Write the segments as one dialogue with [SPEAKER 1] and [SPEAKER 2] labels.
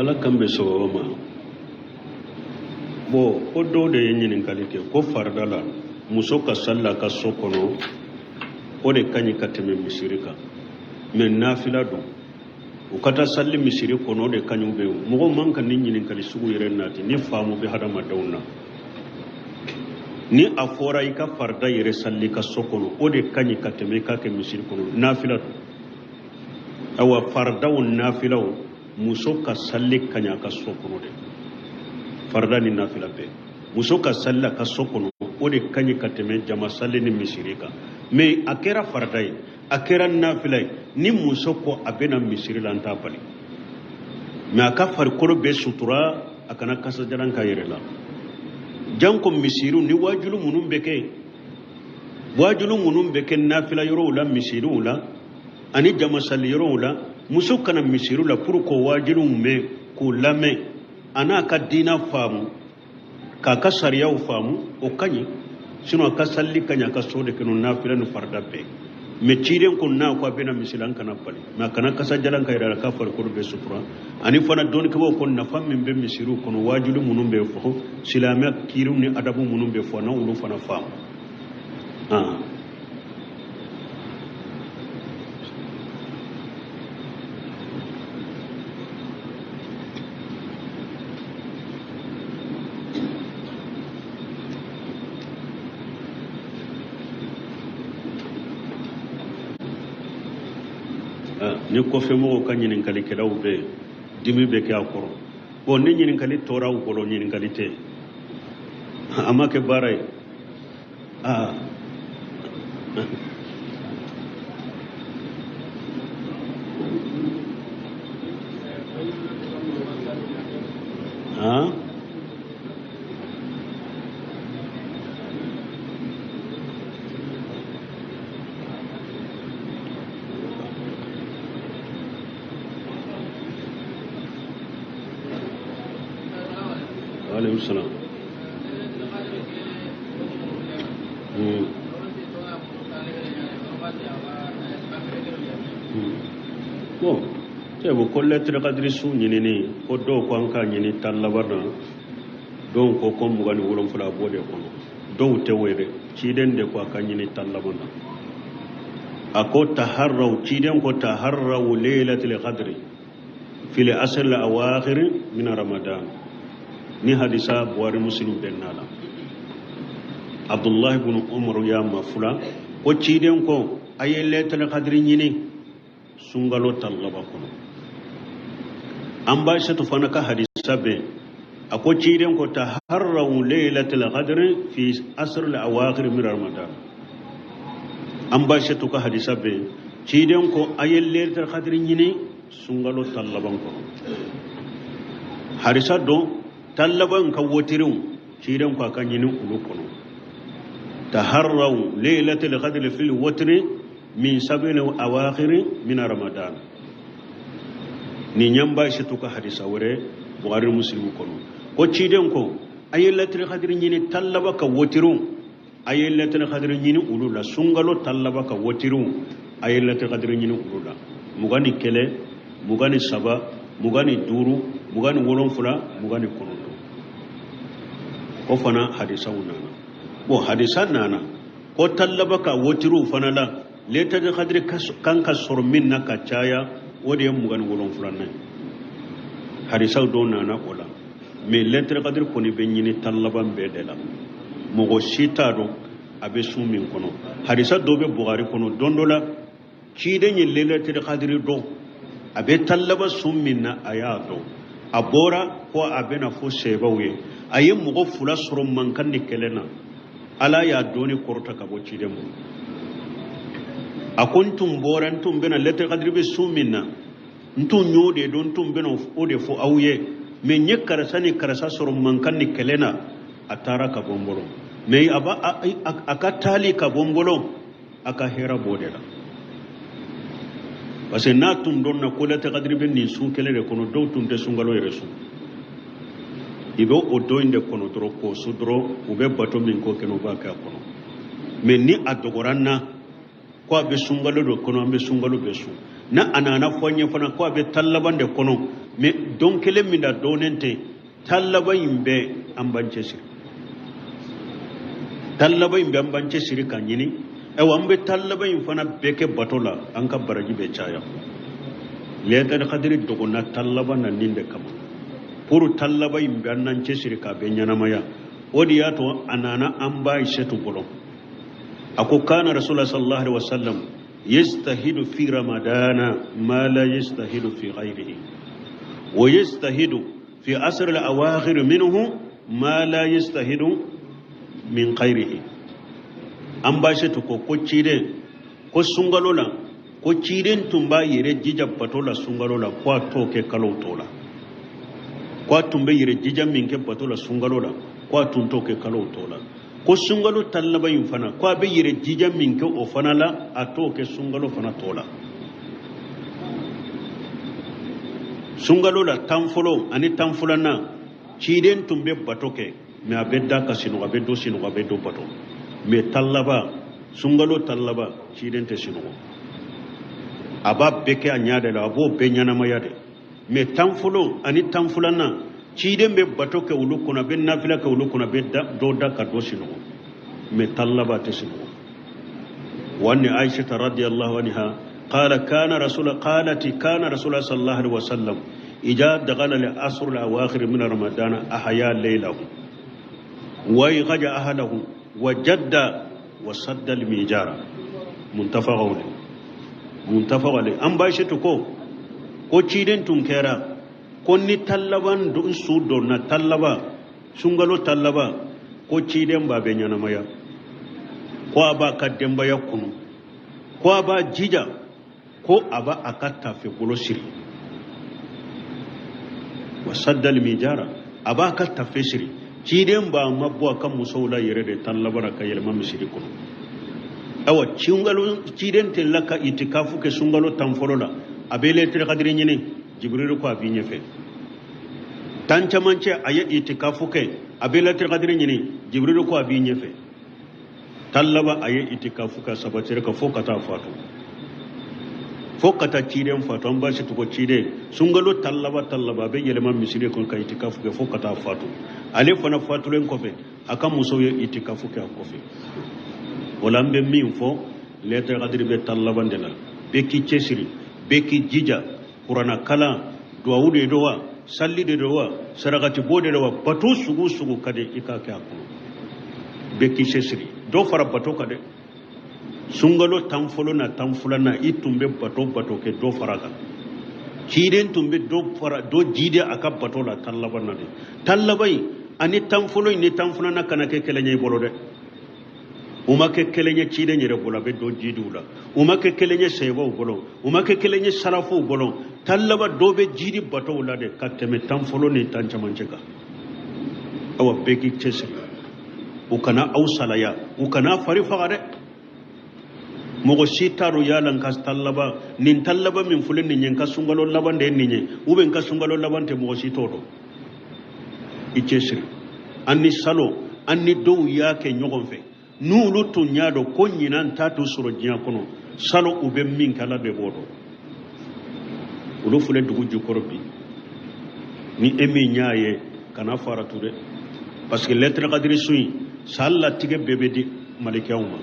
[SPEAKER 1] Ala k'an bɛn sawaba ma. Bon, ko dɔw de ye ɲininkali kɛ ko farida la, muso ka sali a ka so kɔnɔ, o de ka ɲi ka tɛmɛ misiri kan. Mais nafila don, u ka taa sali misiri kɔnɔ, o de ka ɲi. U bɛ mɔgɔw man ka nin ɲininkali sugu yɛrɛ nati ni faamu bɛ hadamadenw na. Ni a fɔra i ka farida yɛrɛ sali i ka so kɔnɔ, o de ka ɲi ka tɛmɛ i k'a kɛ misiri kɔnɔ, nafila don. Awa, faridaw, nafilaw, muso ka sali ka ɲi a ka so kɔnɔ de. Farida ni nafila bɛɛ, muso ka sali a ka so kɔnɔ, o de ka ɲi ka tɛmɛ jama sali ni misiri kan. Mais a kɛra farida ye, a kɛra nafila ye, ni muso ko a bɛna misiri la, an t'a bali, mais a ka farikolo bɛɛ sutura, a kana kasajalan k'a yɛrɛ la. Janko misiriw ni waajulu minnu bɛ kɛ, waajulu minnu bɛ kɛ nafila yɔrɔw la, misiriw la ani jamasali yɔrɔw la, muso ka na misiriw la pour k'o waajuliw mɛn, k'o lamɛn, a n'a ka diina faamu, k'a ka sariyaw faamu, o ka ɲi. Sinon a ka salili ka ɲi a ka so de kɔnɔ, nafila ni farida bɛɛ. Mais ciden ko n'a ko a bɛna misiri la, an kan'a bali, mais a kana kasajalan k'a yɛrɛ la, k'a farikolo bɛɛ sutura. Ani fana dɔnnikɛbaaw ko nafa min bɛ misiriw kɔnɔ, waajuli minnu bɛ fɔ, silamɛya kiriw ni adabu minnu bɛ fɔ, n'olu fana faamu. Ni kɔfɛmɔgɔw ka ɲininkalikɛlaw bɛ yen, dimi bɛ kɛ a kɔrɔ. Bon, ni ɲininkali tora u bolo, ɲininkali tɛ, a ma kɛ baara ye. Aa, aa, waaleykum salaam. Bon, cɛ ko lɛtiri kadiri su ɲinini, ko dɔw ko an k'a ɲini 10 laban na, dɔw ko 27, a b'o de kɔnɔ. Dɔw tɛ o yɛrɛ, ciden de ko a ka ɲini 10 laban na. A ko taharraw, ciden ko taharraw laylatil qadri fil asr al awakhir min ramadan. Ni hadisa Buhari, Muslim bɛnna la. Abdullahi ibn Umar y'a mafula ko ciden ko a ye lɛtɛrɛ kadiri ɲini sunkalo 10 laban kɔnɔ. An ba Aisatu fana ka hadisa bɛ, a ko ciden ko taharraw laylatil qadri fi asr al awakhir min ramadan. An ba Aisatu ka hadisa bɛ, ciden ko a ye lɛtɛrɛ kadiri ɲini sunkalo 10 laban kɔnɔ. Hadisa dɔn 10 laban ka wotiriw, ciden ko a ka ɲini olu kɔnɔ. Taharraw laylatil qadri fil wotiri min sabil awakhiri min ramadan. Nin y'an ba Aisatu ka hadisa wɛrɛ Bukhari, Muslim kɔnɔ, ko ciden ko a ye lɛtiri kadiri ɲini 10 laban ka wotiriw, a ye lɛtiri kadiri ɲini olu la, sunkalo 10 laban ka wotiriw, a ye lɛtiri kadiri ɲini olu la, 21, 23, 25, 27, 29. O fana hadisaw nana. Bon, hadisa nana ko 10 laban ka wotiriw fana la, lɛtiri kadiri kan ka sɔrɔ min na ka caya, o de ye 27nan ye. Hadisaw dɔw nana o la. Mais lɛtiri kadiri kɔni bɛ ɲini 10 laban bɛɛ de la. Mɔgɔ si t'a dɔn a bɛ sun min kɔnɔ. Hadisa dɔ bɛ Buhari kɔnɔ, don dɔ la ciden ye lɛtiri kadiri dɔn a bɛ 10 laban sun min na, a y'a dɔn. A bɔra ko a bɛna fɔ sahabaw ye, a ye mɔgɔ fila sɔrɔ mankan ni kɛlɛ na. Ala y'a dɔnni kɔrɔta ka bɔ ciden bolo. A ko n tun bɔra, n tun bɛna lɛtiri kadiri bɛ sun min na, n tun y'o de dɔn, n tun bɛna o de fɔ aw ye, mais n ye karisa ni karisa sɔrɔ mankan ni kɛlɛ na, a taara ka bɔ n bolo. Mais a ba a ka taali ka bɔ n bolo, a ka hɛrɛ b'o de la, parce que n'a tun dɔnna ko lɛtiri kadiri bɛ nin sun kelen de kɔnɔ, dɔw tun tɛ sunkalo yɛrɛ sun. I bɛ o don in de kɔnɔ dɔrɔn k'o sun dɔrɔn, u bɛ bato min ko kɛnɛ, u b'a kɛ a kɔnɔ. Mais ni a dɔgɔra n na ko a bɛ sunkalo de kɔnɔ, an bɛ sunkalo bɛɛ sun. Na a nana fɔ an ye fana ko a bɛ 10 laban de kɔnɔ, Mais don kelen min da dɔnnen tɛ, tan laban in bɛ an b'an cɛsiri, tan laban in bɛ an b'an cɛsiri ka ɲini. Ayiwa, an bɛ tan laban in fana bɛɛ kɛ bato la, an ka baraji bɛ caya. Lɛtɛrɛ kadiri dɔgɔnna tan laban na nin de kama, pour tan laban in bɛ an n'an cɛsiri k'a bɛ ɲɛnamaya. O de y'a to a nana an ba Aïssatou bolo, a ko kana rasulullah sallallahu alaihi wasallam yastahidu fi ramadana ma la yastahidu fi ghayrihi wa yastahidu fi asr al-awakhir minhu ma la yastahidu min ghayrihi. An ba Aïssatou ko ko ciden ko sunkalo la, ko ciden tun b'a yɛrɛ jija bato la sunkalo la, ko a t'o kɛ kalo tɔ la. Ko a tun bɛ yɛrɛ jija min kɛ bato la sunkalo la, ko a tun t'o kɛ kalo tɔ la. Ko sunkalo tan laban in fana, ko a bɛ yɛrɛ jija min kɛ o fana la, a t'o kɛ sunkalo fana tɔ la. Sunkalo la tan fɔlɔ ani tan filanan, ciden tun bɛ bato kɛ, mais a bɛ da ka sinɔgɔ, a bɛ dɔ sinɔgɔ, a bɛ dɔ bato. Mais tan laban, sunkalo tan laban, ciden tɛ sinɔgɔ, a b'a bɛɛ kɛ a ɲɛ de la, a b'o bɛɛ ɲɛnamaya de. Mais tan fɔlɔ ani tan filanan, ciden bɛ bato kɛ olu kɔnɔ, a bɛ nafila kɛ olu kɔnɔ, a bɛ dɔ da ka dɔ sinɔgɔ, mais tan laban tɛ sinɔgɔ. Wa ni Aisha radiyallahu anha qala kana rasul qalati kana rasul sallallahu alaihi wasallam idha dakhala al-asr al-awakhir min ramadan ahya laylahu wa yaghaja ahlahu wa jadda wa sadda al-mijara. Muttafaq alayh, muttafaq alayh. An ba shi ko ko ciden tun kɛra ko ni tan laban don su donna, tan laban sunkalo tan laban, ko ciden b'a bɛ ɲɛnamaya, ko a b'a ka denbaya kunu, ko a b'a jija, ko a b'a a ka tafe bolo siri, wa saddal mijara, a b'a ka tafe siri. Ciden b'a ma bɔ a ka musow la yɛrɛ de tan laban ka yɛlɛma misiri kɔnɔ. Awa, sunkalo ciden tɛ la ka itikafu kɛ sunkalo tan fɔlɔ la, a bɛ lɛtiri kadiri ɲini, Jibril ko a b'i ɲɛfɛ. Tan camancɛ a ye itikafu kɛ, a bɛ lɛtiri kadiri ɲini, Jibril ko a b'i ɲɛfɛ. Tan laban a ye itikafu kɛ, sabatiri ka fo ka taa fatu, fo ka taa ciden fatu. An basi tugu ciden sunkalo tan laban, tan laban a bɛ yɛlɛma misiri kɔnɔ ka itikafu kɛ fo ka taa fatu. Ale fana fatulen kɔfɛ, a ka musow ye itikafu kɛ a kɔfɛ. O la an bɛ min fɔ, lɛtiri kadiri bɛ tan laban de la. Bɛɛ k'i cɛsiri, bɛɛ k'i jija, kuranna kalan, duwawu de don wa, sali de don wa, sarakati bɔ de don wa, bato sugu sugu ka di i k'a kɛ a kɔnɔ. Bɛɛ k'i cɛsiri, dɔ fara bato kan dɛ. Sunkalo tan fɔlɔ na tan filanan, i tun bɛ bato bato kɛ, dɔ fara kan. Ciden tun bɛ dɔ fara, dɔ jidi a ka bato la tan laban na de. Tan laban in ani tan fɔlɔ in ni tan filanan kana kɛ kelen ye i bolo dɛ. U ma kɛ kelen ye ciden yɛrɛ bolo, a bɛ dɔ jidi u la. U ma kɛ kelen ye sɛbaw bolo, u ma kɛ kelen ye sarafow bolo. Tan laban dɔ bɛ jidi batow la de ka tɛmɛ tan fɔlɔ ni tan camancɛ kan. Awa, bɛɛ k'i cɛsiri, u kana aw salaya, u kana fari faga dɛ. Mɔgɔ si t'a dɔn yala n ka tan laban nin tan laban min filɛ nin ye, n ka sunkalo laban de ye nin ye, ou bien n ka sunkalo laban tɛ, mɔgɔ si t'o dɔn. I cɛsiri. An ni salo, an ni dɔw y'a kɛ ɲɔgɔn fɛ, n'olu tun y'a dɔn ko ɲinan t'a to sɔrɔ diɲɛ kɔnɔ, salo u bɛ min kɛ, Ala de b'o dɔn. Olu filɛ dugu jukɔrɔ bi. Ni e min y'a ye, kana faratu dɛ, parce que lɛtɛrɛ kadiri sun in san latigɛ bɛɛ bɛ di malikɛw ma.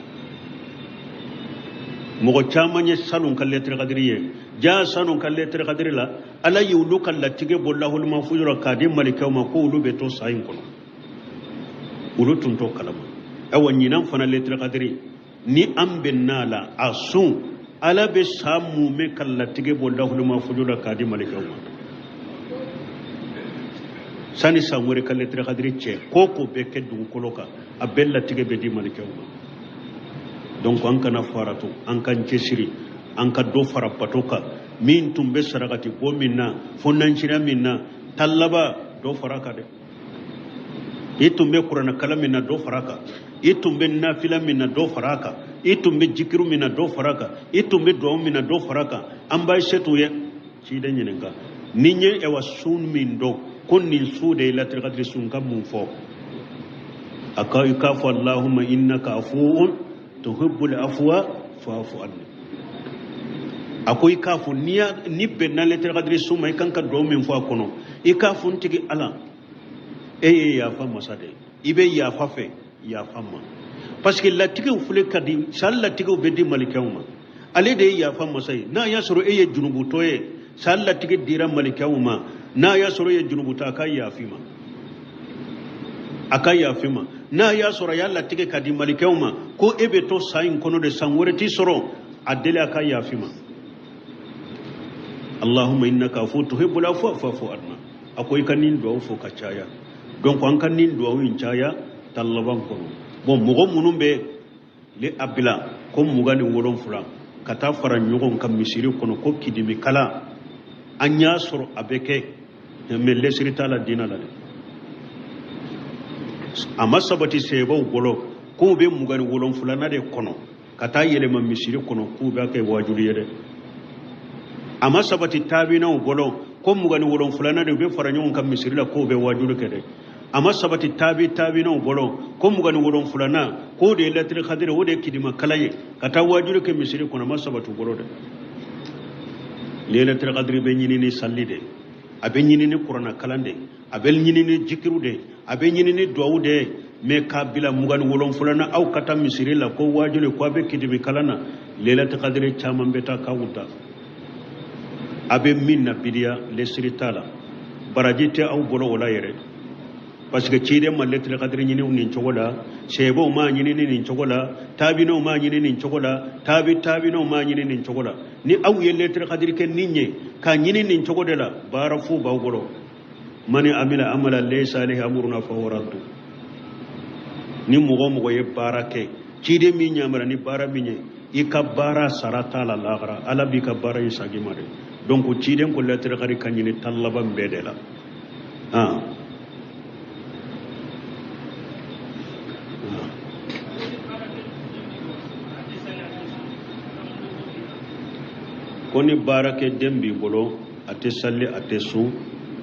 [SPEAKER 1] Mɔgɔ caman ye salon ka lɛtɛrɛ kadiri ye, ja salon ka lɛtɛrɛ kadiri la, Ala ye olu ka latigɛ bɔ lahulima fujura k'a di malikɛw ma ko olu bɛ to sa in kɔnɔ, olu tun t'o kalama. Ayiwa, ɲinan fana lɛtɛrɛ kadiri ni an bɛ n'a la, a sun Ala bɛ sa mumɛ ka latigɛ bɔ lahulima fujura k'a di malikɛw ma. Sani san wɛrɛ ka lɛtɛrɛ kadiri cɛ, ko ko bɛ kɛ dugukolo kan, a bɛɛ latigɛ bɛ di malikɛw ma. Donc an kana faratu, an k'an cɛsiri, an ka dɔ fara bato kan. Min tun bɛ sarakati bɔ min na, fo nansira min na, tan laban dɔ fara kan dɛ. I tun bɛ kuranɛ kalan min na, dɔ fara kan. I tun bɛ nafila min na, dɔ fara kan. I tun bɛ jikiru min na, dɔ fara kan. I tun bɛ duwawu min na, dɔ fara kan. An b'a se t'u ye ciden ɲininka ni n ye ɛwa sun min dɔn ko nin su de ye lɛtɛrɛ kadiri sun, ka mun fɔ? A ka i k'a fɔ Allahumma innaka afuwun tuhibbul afwa fa'fu anni. A ko i k'a fɔ n'i bɛnna lailatul qadri su ma, i kan ka duwawu min fɔ a kɔnɔ, i k'a fɔ n tigi Ala, e ye yafa masa de ye, i bɛ yafa fɛ, yafa ma. Parce que latigɛw filɛ ka di, san latigɛw bɛ di malikɛw ma, ale de ye yafa masa ye. N'a y'a sɔrɔ e ye junubutɔ ye, san latigɛ dira malikɛw ma, n'a y'a sɔrɔ e ye junubutɔ, a ka yafa i ma, a ka yafa i ma. N'a y'a sɔrɔ a y'a latigɛ ka di malikɛw ma ko e bɛ to san in kɔnɔ de, san wɛrɛ t'i sɔrɔ, a deli a ka yafa i ma. Allahumma innaka afu tuhibbul afwa fa'fu anna. A ko i ka nin duwawu fɔ ka caya. Donc an ka nin duwawu in caya tan laban kɔnɔ. Bon, mɔgɔ minnu bɛ le a bila ko 27 ka taa fara ɲɔgɔn kan misiri kɔnɔ ko kidimikala, an y'a sɔrɔ a bɛ kɛ, mais lɛsiri t'a la diinɛ la dɛ. A ma sabati seebaw bolo k'u bɛ 27nan de kɔnɔ ka taa yɛlɛma misiri kɔnɔ k'u b'a kɛ wajuli ye dɛ. A ma sabati taabinaw bolo ko 27nan de u bɛ fara ɲɔgɔn kan misiri la k'u bɛ wajuli kɛ dɛ. A ma sabati taabinaw bolo ko 27nan k'o de ye lailatul qadr, o de ye kidima kalan ye ka taa wajuli kɛ misiri kɔnɔ, a ma sabati u bolo dɛ. Lailatul qadr bɛ ɲini ni sali de ye, a bɛ ɲini ni kuranna kalan de ye, a bɛ ɲini ni jikiru de ye, a bɛ ɲini ni duwawu de ye. Mais k'a bila 27nan aw ka taa misiri la ko wajuli ko a bɛ kidimi kalan na, lailatul qadr caman bɛ taa k'aw da. A bɛ min na bidiya, lɛsiri t'a la, baraji tɛ aw bolo o la yɛrɛ. Parce que ciden ma lailatul qadr ɲini nin cogo la, seebaw m'a ɲini nin cogo la, taabinaw m'a ɲini nin cogo la, taabinaw m'a ɲini nin cogo la. Ni aw ye lailatul qadr kɛ nin ye k'a ɲini nin cogo de la, baara fu b'aw bolo. Mani amila amala laysa alayhi amruna fa huwa raddu. Ni mɔgɔ o mɔgɔ ye baara kɛ ciden min yamara ni baara min ye, i ka baara sara t'a la lahara, Ala b'i ka baara in segin ma dɛ. Donc ciden ko lailatul qadr ka ɲini tan laban bɛɛ de la. Ko ni baarakɛden b'i bolo, a tɛ sali, a tɛ sun,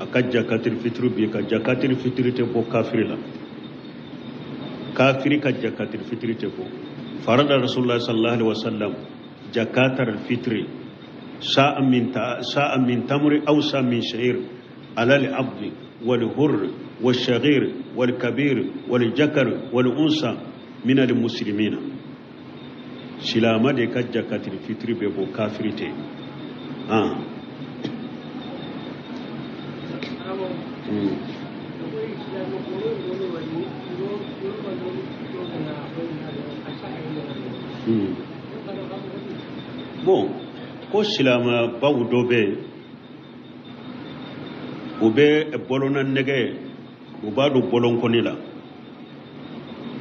[SPEAKER 1] a ka jakatiri fitiri b'i kan. Jakatiri fitiri tɛ bɔ kafiri la, kafiri ka jakatiri fitiri tɛ bɔ. Farada rasulullah sallallahu alaihi wasallam jakatar fitiri sa'a min ta sa'a min tamri aw sa'a min sha'ir ala al abdi wal hurr wal shaghir wal kabir wal jakar wal unsa min al muslimina. Silama de ka jakatiri fitiri bɛ bɔ, kafiri tɛ. Bon, ko silamabaw dɔ bɛ yen, u bɛ bɔlɔnna nɛgɛ, u b'a don bɔlɔnkɔni la.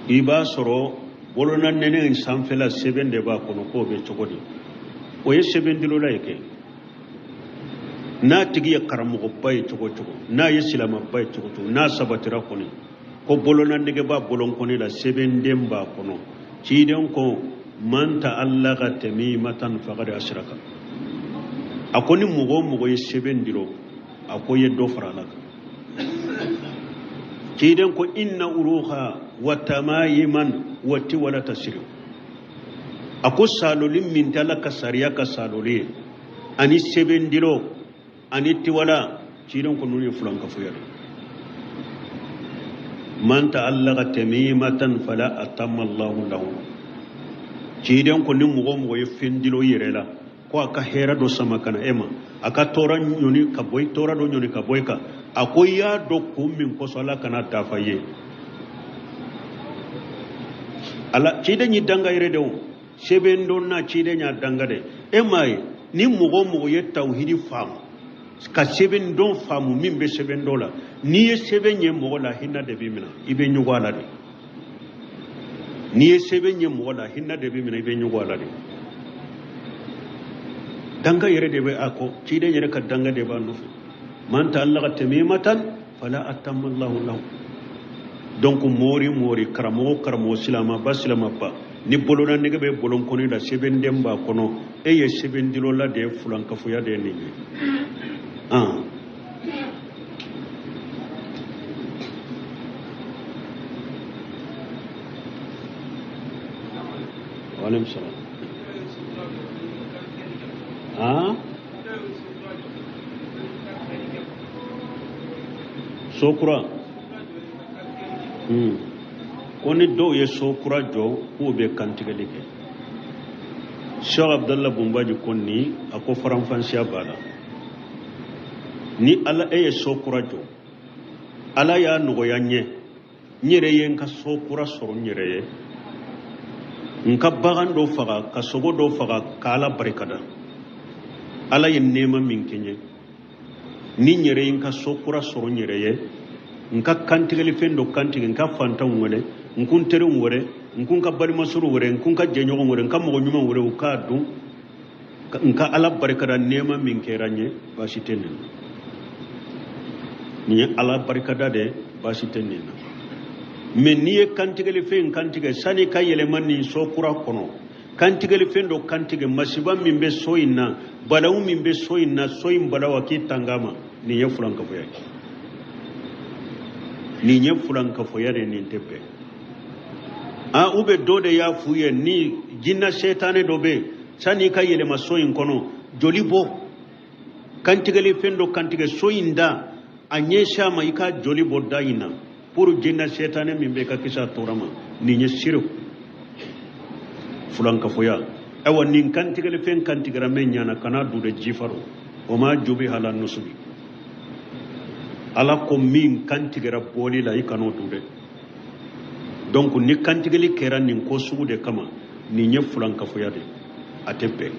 [SPEAKER 1] I b'a sɔrɔ bɔlɔnna nɛnɛ in sanfɛla sɛbɛn de b'a kɔnɔ, k'o bɛ cogo di? O ye sɛbɛn dilola ye kɛ. N'a tigi ye karamɔgɔba ye cogo o cogo, n'a ye silamɛba ye cogo o cogo, n'a sabatira kɔni ko bɔlɔnna nɛgɛ b'a bɔlɔnkɔni la, sɛbɛnden b'a kɔnɔ. Ciden ko man ta'allaka tamimatan faqad ashraka. A ko ni mɔgɔ o mɔgɔ ye sɛbɛn dilo, a ko ye dɔ fara Ala kan. Ciden ko inna uruha wa tamayiman wa tiwalata siri. A ko saloli min tɛ Ala ka sariya ka saloli ye, ani sɛbɛn dilo ani tiwala, ciden ko ninnu ye fulankafoya de. Man ta'allaka tamimatan fala atamma Allahu lahu. Ciden ko ni mɔgɔ o mɔgɔ ye fɛn dilo i yɛrɛ la, ko a ka hɛrɛ dɔ sama ka na e ma, a ka tɔɔrɔ ɲɔni ka bɔ i, tɔɔrɔ dɔ ɲɔni ka bɔ i kan, a ko i y'a dɔn kun min kosɔn Ala kana dafa i ye. Ala ciden y'i danga yɛrɛ de o, sɛbɛn dɔn na ciden y'a danga de. E m'a ye ni mɔgɔ o mɔgɔ ye tawhidi faamu ka sɛbɛn dɔn faamu min bɛ sɛbɛn dɔ la, n'i ye sɛbɛn ye mɔgɔ la, hinɛ de b'i minɛ, i bɛ ɲugun a la de. N'i ye sɛbɛn ye mɔgɔ la, hinɛ de b'i minɛ, i bɛ ɲugun a la de. Danga yɛrɛ de bɛ a kɔ, ciden yɛrɛ ka danga de b'a nɔfɛ. Man ta'allaka tamimatan fala atamma Allahu lahu. Donc mori mori, karamɔgɔ karamɔgɔ, silamɛba silamɛba, ni bolona nɛgɛ bɛ bolonkɔni la, sɛbɛnden b'a kɔnɔ, e ye sɛbɛndilola de ye, fulankafoya de ye nin ye. Waaleykum salaam. Ah, so kura. Ko ni dɔw ye so kura jɔ k'u bɛ kantigɛli kɛ. Cheikh Abdallah Bumbaji ko ni a ko faranfansiya b'a la. Ni ala e ye so kura jɔ, ala y'a nɔgɔya n ye, n yɛrɛ ye n ka so kura sɔrɔ n yɛrɛ ye, n ka bagan dɔ faga, ka sogo dɔ faga, ka ala barikada, ala ye nɛɛma min kɛ n ye, ni n yɛrɛ ye n ka so kura sɔrɔ n yɛrɛ ye, n ka kantigɛlifɛn dɔ kantigɛ, n ka fantanw wele, n kun teriw wele, n kun ka balimasuru wele, n kun ka jɛɲɔgɔn wele, n ka mɔgɔ ɲuman wele, u k'a dun, n ka ala barikada nɛɛma min kɛra n ye, baasi tɛ nin na. Nin ye ala barikada de, baasi tɛ nin na. Mɛ n'i ye kantigɛlifɛn kantigɛ sani ka yɛlɛma nin so kura kɔnɔ, kantigɛlifɛn dɔ kantigɛ, masiba min bɛ so in na, balawu min bɛ so in na, so in balawu a k'i tanga ma, nin ye fulankafoya ye. Nin ye fulankafoya de, nin tɛ bɛn. Ah, u bɛ dɔ de y'a f'u ye ni jinɛ sɛtanɛ dɔ bɛ yen, sani i ka yɛlɛma so in kɔnɔ, joli bɔ, kantigɛli fɛn dɔ kantigɛ so in da, a ɲɛsin a ma, i ka joli bɔ da in na pour jinɛ sɛtanɛ min bɛ ka kisi a tɔɔrɔ ma. Nin ye siriku, fulankafoya. Ayiwa, nin kantigɛli fɛn kantigɛra min ɲana, kana du de jifa rɔ, o ma jubiha ala nusubi. Ala ko min kantigɛra bɔli la, i kan'o dun dɛ. Donc ni kantigɛli kɛra nin ko sugu de kama, nin ye fulankafoya de, a tɛ bɛn.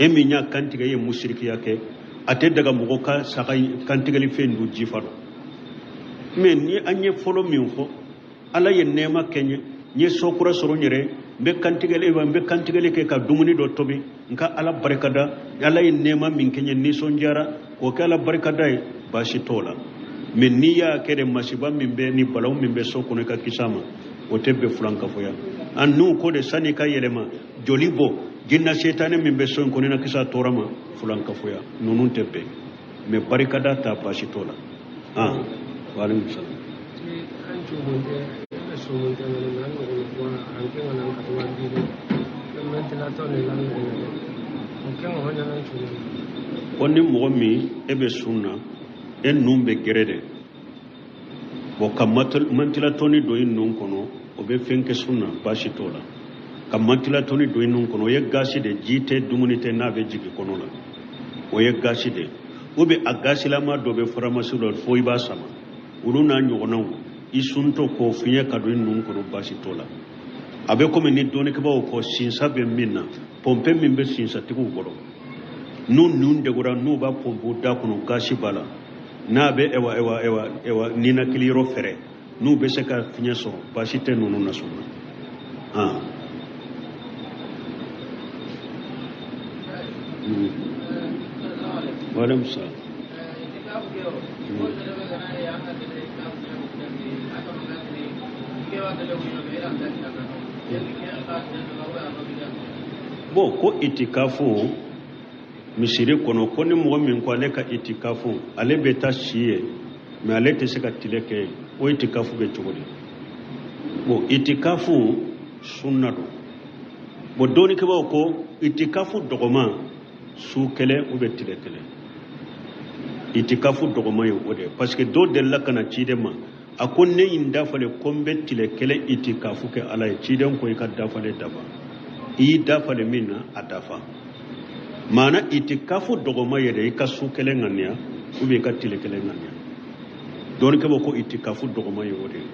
[SPEAKER 1] E min y'a kantigɛ, e ye musirikiya kɛ. A tɛ daga mɔgɔ ka saga kantigɛli fɛn dun jifa rɔ. Mɛ ni an ye fɔlɔ min fɔ, ala ye nɛɛma kɛ n ye, n ye so kura sɔrɔ n yɛrɛ, n bɛ kantigɛli, n bɛ kantigɛli kɛ ka dumuni dɔ tobi, n ka ala barikada, ala ye nɛɛma min kɛ n ye, nisɔndiyara k'o kɛ ala barikada ye, baasi t'o la. Mɛ n'i y'a kɛ de, masiba min bɛ ni balawu min bɛ so kɔnɔ, i ka kisi a ma, o tɛ bɛn, fulankafoya. An n'u ko de sani ka yɛlɛma, joli bɔ, jinɛ setanɛ min bɛ so in kɔnɔ, i na kisi a tɔɔrɔ ma, fulankafoya. Ninnu tɛ bɛn. Mɛ barikada ta, baasi t'o la. Ah, wa aleykum salam. Ko ni mɔgɔ min e bɛ sun na, e nun bɛ gɛrɛ de bɔn, ka mantilatɔni don i nun kɔnɔ, o bɛ fɛn kɛ sun na, baasi t'o la. Ka mantilatɔni don i nun kɔnɔ, o ye gasi de, ji tɛ, dumuni tɛ, n'a bɛ jigin kɔnɔ la, o ye gasi de. Ou bien a gasilama dɔ bɛ faramasi la fo i b'a sama, olu n'a ɲɔgɔnnaw, i suntɔ k'o fiɲɛ ka don i nun kɔnɔ, baasi t'o la. A bɛ komi ni dɔnnikɛbaaw ko sinsa bɛ min na, pɔnpe min bɛ sinsatigiw bolo, n'u nun degura, n'u b'a pɔnpe da kɔnɔ, gasi b'a la, n'a bɛ ewa ewa ewa ewa ninakili yɔrɔ fɛrɛ, n'u bɛ se ka fiɲɛ sɔrɔ, baasi tɛ ninnu na sun na. Ah. Wa aleykum salaam. Bon, ko itikafu misiri kɔnɔ, ko ni mɔgɔ min ko ale ka itikafu, ale bɛ taa si yen, mɛ ale tɛ se ka tile kɛ yen, o itikafu bɛ cogo di? Bon, itikafu sunna don. Bon, dɔnnikɛbaaw ko itikafu dɔgɔman su kelen ou bien tile kelen, itikafu dɔgɔman ye o de ye. Parce que dɔ delila ka na ciden ma, a ko ne ye n dafale ko n bɛ tile kelen itikafu kɛ ala ye. Ciden ko i ka dafale dafa, i y'i dafale min na, a dafa. Maana itikafu dɔgɔman yɛrɛ, i ka su kelen ŋaniya ou bien i ka tile kelen ŋaniya. Dɔnnikɛbaaw ko itikafu dɔgɔman ye o de ye.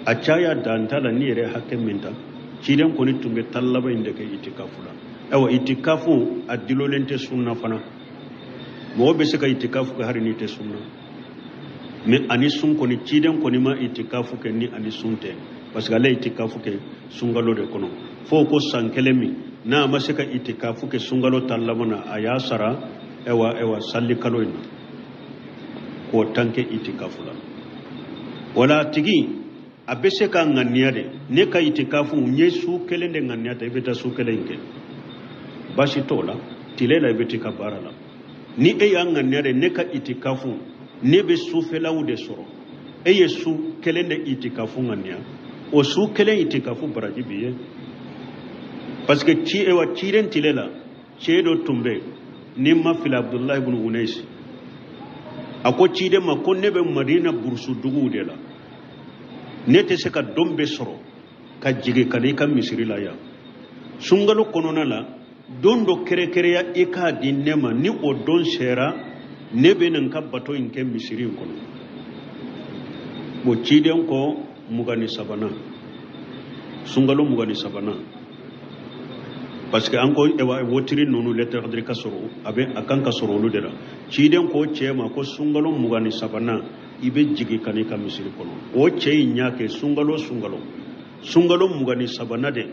[SPEAKER 1] A caya dan t'a la, n'i yɛrɛ hakɛ min ta. Ciden kɔni tun bɛ tan laban in de kɛ itikafu la. Ayiwa, itikafu a dulonnen tɛ sun na fana. Mɔgɔ bɛ se ka itikafu kɛ hali n'i tɛ sun na. Mɛ ani sun kɔni, ciden kɔni ma itikafu kɛ ni ani sun tɛ, parce que ale ye itikafu kɛ sunkalo de kɔnɔ. Fo ko san kelen min n'a ma se ka itikafu kɛ sunkalo tan laban na, a y'a sara ewa ewa sali kalo in na k'o tan kɛ itikafu la. Wala a tigi a bɛ se ka ŋaniya de, ne ka itikafu n ye su kelen de ŋaniya ta, i bɛ taa su kelen in kɛ, baasi t'o la. Tile la i bɛ t'i ka baara la. Ni e y'a ŋaniya de, ne ka itikafu ne bɛ sufɛlaw de sɔrɔ, e ye su kelen de itikafu ŋaniya, o su kelen itikafu baraji b'i ye. Parce que ci ewa ciden tile la, cɛ dɔ tun bɛ yen. Ni n ma fili, Abdulahi ibn Unais a ko ciden ma ko ne bɛ Madina burusu duguw de la, ne tɛ se ka don bɛɛ sɔrɔ ka jigin ka na i ka misiri la yan sunkalo kɔnɔna la. Don dɔ kɛrɛkɛrɛya i k'a di ne ma, ni o don sera, ne bɛ na n ka bato in kɛ misiri in kɔnɔ. Bon, ciden ko 23nan, sunkalo 23nan, parce que an ko wotiri ninnu lailatul qadri ka sɔrɔ, a bɛ a kan ka sɔrɔ olu de la. Ciden ko cɛ ma ko sunkalo 23nan, i bɛ jigin ka na i ka misiri kɔnɔ. O cɛ in y'a kɛ sunkalo sunkalo 23nan de,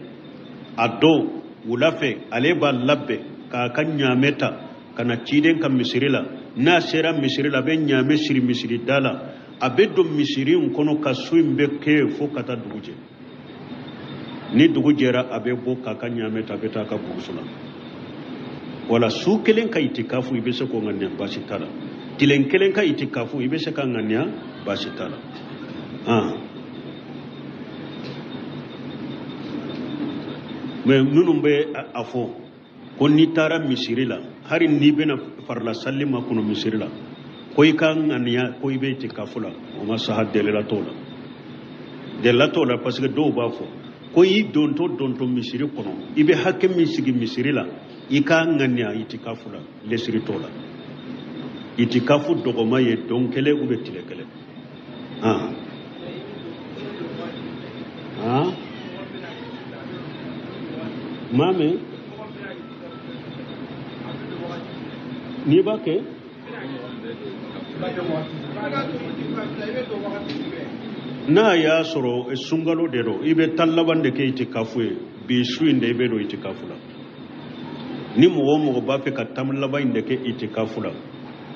[SPEAKER 1] a don wula fɛ, ale b'a labɛn k'a ka ɲaamɛ ta ka na ciden ka misiri la. N'a sera misiri la, a bɛ ɲaamɛ siri misiri da la, a bɛ don misiri in kɔnɔ ka su in bɛɛ kɛ fo ka taa dugu jɛ. Ni dugu jɛra, a bɛ bɔ k'a ka ɲaamɛ ta, a bɛ taa a ka burusu la. Wala su kelen ka itikafu, i bɛ se k'o ŋaniya, baasi t'a la. Tilen kelen ka itikafu, i bɛ se ka ŋaniya, baasi t'a la. Mais minnu bɛ a fɔ ko n'i taara misiri la, hali n'i bɛna farila sali makɔnɔ misiri la, ko i ka ŋaniya ko i bɛ itikafu la, o ma saha, delila t'o la, delila t'o la. Parce que dɔw b'a fɔ ko i dontɔ misiri kɔnɔ, i bɛ hakɛ min sigi misiri la, i ka ŋaniya itikafu la, lesiri t'o la. Itikafu dɔgɔma ye don kelen ou bien tile kelen. Maa min n'i b'a kɛ, n'a y'a sɔrɔ sunkalo de don, i bɛ tan laban de kɛ itikafu ye. Bi su in de i bɛ don itikafu la. Ni mɔgɔ o mɔgɔ b'a fɛ ka tan laban in de kɛ itikafu la,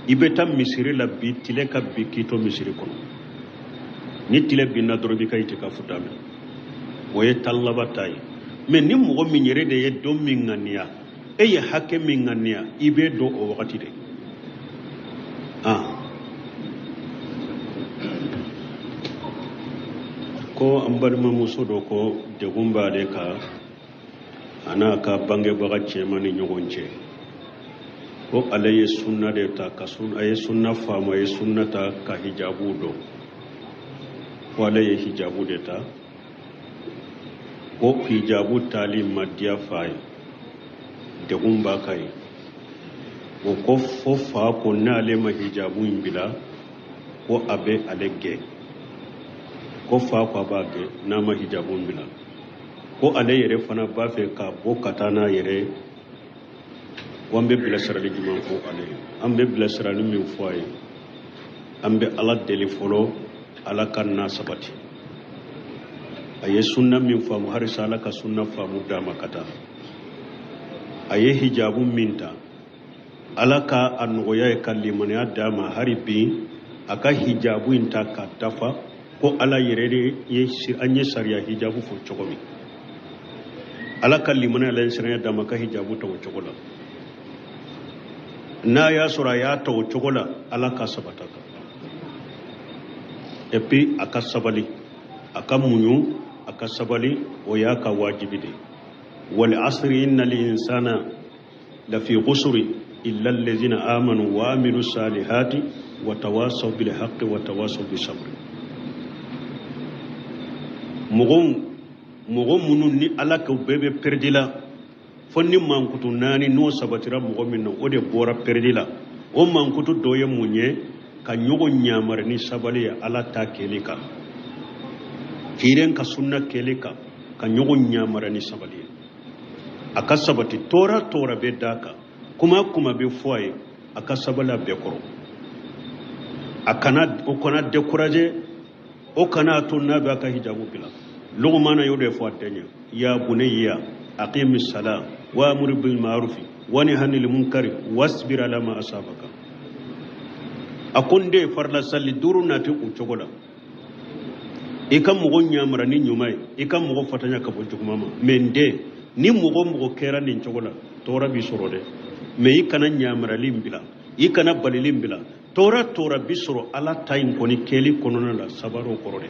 [SPEAKER 1] i bɛ taa misiri la bi tile ka bin k'i to misiri kɔnɔ. Ni tile binna dɔrɔn, i b'i ka itikafu daminɛ. O ye tan laban ta ye. Mais ni mɔgɔ min yɛrɛ de ye don min ŋaniya, e ye hakɛ min ŋaniya, i bɛ don o wagati de. Ko an balimamuso dɔ ko degun b'ale kan a n'a ka bangebaga cɛman ni ɲɔgɔn cɛ, ko ale ye sunna de ta ka sun, a ye sunna faamu, a ye sunna ta ka hijabu dɔn, ko ale ye hijabu de ta, ko hijabu tali ma diya fa ye, degun b'a kan ye. O ko fo fa ko n'ale ma hijabu in bila, ko a bɛ ale gɛn, ko fa ko a b'a gɛn n'a ma hijabu in bila, ko ale yɛrɛ fana b'a fɛ ka bɔ ka taa n'a yɛrɛ ye. Ko an bɛ bilasirali jumɛn fɔ ale ye? An bɛ bilasirali min fɔ a ye, an bɛ Ala deli fɔlɔ, Ala ka n'a sabati. A ye sunna min faamu, halisa Ala ka sunna faamu d'a ma ka taa. A ye hijabu min ta, Ala ka a nɔgɔya ye ka limaniya d'a ma, hali bi a ka hijabu in ta ka dafa, ko Ala yɛrɛ de ye an ye sariya hijabu fɔ cogo min, Ala ka limaniya la siranya d'a ma ka hijabu ta o cogo la. N'a y'a sɔrɔ a y'a ta o cogo la, Ala ka sabata kan. Et puis a ka sabali, a ka muɲu, a ka sabali, o y'a ka wajibi de ye. Wal asri innal insana lafi ghusri illa allazina amanu wa amilu salihati wa tawasaw bil haqqi wa tawasaw bis sabri. Mɔgɔ minnu ni Ala k'u bɛɛ bɛ peredi la, fo ni mankutu naani n'o sabatira mɔgɔ min na, o de bɔra peredi la. O mankutu dɔ ye mun ye? Ka ɲɔgɔn ɲamari ni sabali ye Ala ta kɛli kan, kiren ka sunna kɛli kan, ka ɲɔgɔn ɲamari ni sabali ye. A ka sabati, tɔɔrɔ tɔɔrɔ bɛ d'a kan, kuma kuma bɛ fɔ a ye, a ka sabali a bɛɛ kɔrɔ. A kana o kana décourager, o kana to n'a bɛ a ka hijabu bila. Luqmana y'o de fɔ a den ye: ya bunayya aqimi sala wa amur bil ma'ruf wa nahy anil munkari wasbir ala ma asabaka. A ko n den, farila sali duuru nati o cogo la, i ka mɔgɔ ɲamara ni ɲuman ye, i ka mɔgɔ fatanya ka bɔ juguman ma. Mais n den, ni mɔgɔ mɔgɔ kɛra nin cogo la, tɔɔrɔ b'i sɔrɔ dɛ. Mais i kana ɲamarali bila, i kana balili bila. Tɔɔrɔ tɔɔrɔ bi sɔrɔ Ala ta in kɔni kɛli kɔnɔna la, sabari o kɔrɔ dɛ.